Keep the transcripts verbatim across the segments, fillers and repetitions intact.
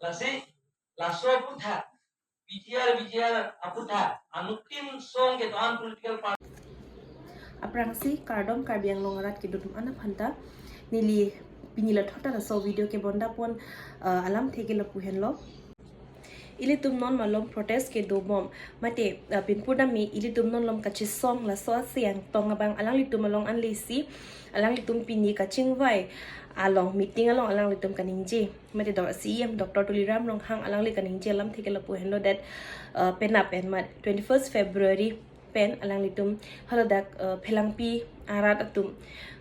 Lasi, laso aputhak, P G R, V G R aputhak, anuttin song kedo-an political party. Aphrangsi kardom Karbi Anglong arat kedo atum an aphanta, neli pini lathot ta laso video kebonda pon, eh, alamthe ke lapu henlo. Ilitum non malom protest kedobom. Mate, eh, pinpur dam me ilitum non malom kachesong laso aseng tong abang alanglitum along anlesi, alanglitum pini kachingvai along meeting along alanglitum kaningje. Mate dok C E M Doctor Tuliram Ronghang alangli kaningje alamthe ke lapu henlo that, eh, penap en mat twenty-first February pen alanglitum haladak, eh, Phelangpi arat atum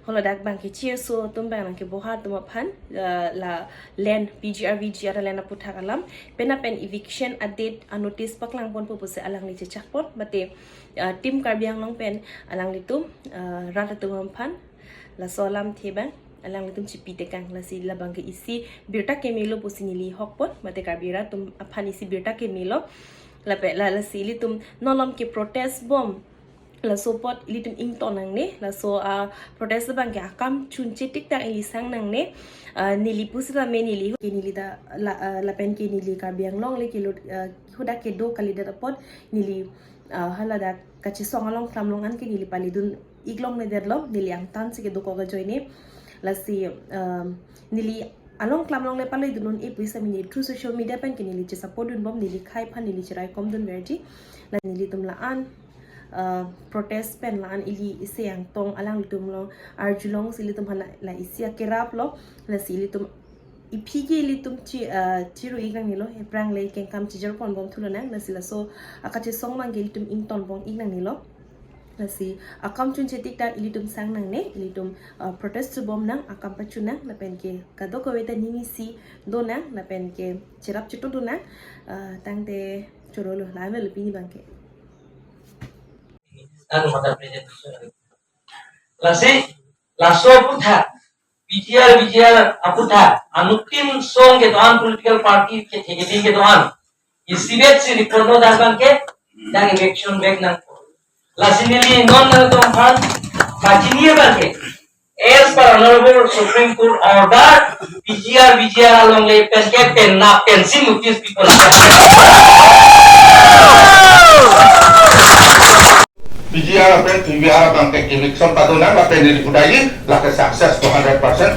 haladak bang ke C S O atum bang nang ke boha atum aphan, eh, la land P G R V G R land aputhak alam penap en eviction adate anotice paklang ponpo pusi alangli chechak pon mate, eh, Team Karbi Anglong pen alanglitum, eh, rat atum aphan laso alamthe bang alanglitum chipi tekang lasi labang ke isi birta kemelo pusi neli hok pon mate Karbi rat atum aphan isi birta kemelo lapen la lasi ilitum non malom ke protest bom laso apot ilitum ington nangne laso, ah, protest abang ke akam chunche tik tak ili sang nangne, ah, neli pusitame neli ke neli ta la, ah, lapen ke neli Karbi Anglong le ke lut, ah, hudak kedo kalidet apot neli, ah, haladak kachesong along klam along an ke neli palidun ik longledetlo neli angtan si kedokok ajoine lasi, um, neli along klam along le palidun un-e pusi neli through social media pen ke neli chesupport dunbom neli khei aphan neli cheraikom dunverji la nelitum la-an, uh, protest pen la-an ili isi angtong alanglitum along arjulongsi ilitum aphan la isi akerap lo lasi ilitum iphi ke ilitum chi, ah, chiru ik nangnelo, ephrang le kengkam chijor ponbom thulonang, lasi laso akachesong abang ke ilitum ingtonbom ik nangnelo. Lasi akam chunche tik tak ilitum sang nangne, ilitum, ah, protest bom nang, akam pachun nang, lapen ke kadokave ta ning isi donang, lapen ke cherap chitu donang, ah, tangte chorolo, la melo pini abang ke. Lasi, laso aputhak, P G R, V G R aputhak, anuttin song kedo-an political party ke, ke, ke, kedo-an. Isibet si report lo dak abang ke, dak eviction back nang. Lasi neli non nangtum aphan, pachini abang ke. As per Honorable Supreme Court order, P G R, V G R along le pen ke penap pensi notice pipo la. P G R pen P V R abang ke eviction padonang lapen neli pudai lake success two hundred percent.